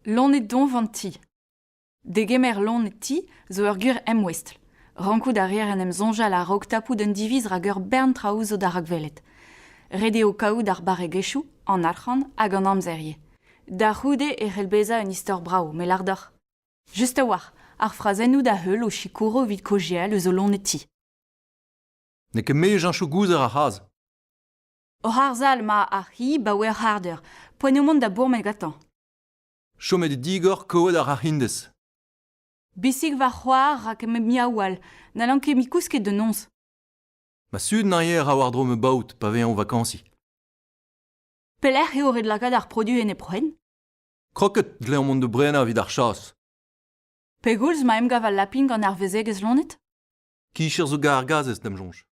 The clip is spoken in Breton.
Loened doñv an ti. Degemer loened-ti zo ur gwir emouestl. Rankout a reer en em soñjal a-raok tapout un diviz rak ur bern traoù zo da rakwelet. Ret eo kaout ar barregezhioù, an arc'hant hag an amzer ivez. Da c'houde e c'hell bezañ un istor brav, me lâr deoc'h. Just a-walc'h, ar frazennoù da heul ho sikouro evit kaozeal eus ho loened-ti. N'eo ket me 'cheñcho gouzer ar c'hazh. Oc'h harzhal 'ma ar c'hi 'baoe ur c'hardeur, poent eo mont da bourmen gantañ. Chomet eo digor koad ar Arc'hindez. Besik va c'hoar rak emañ miaoual, n'hallan ket mui kousket da noz. Ma sud naer a war-dro ma baot pa vezañ o vakañsiñ. Pelec'h eo ret lakaat ar produ en e proen? Kroket dleomp mont da brenañ evit ar chas. Pegoulz ma emgav al lapin gant ar vezegez loened? Kicher zo gar gazez, da'm soñj.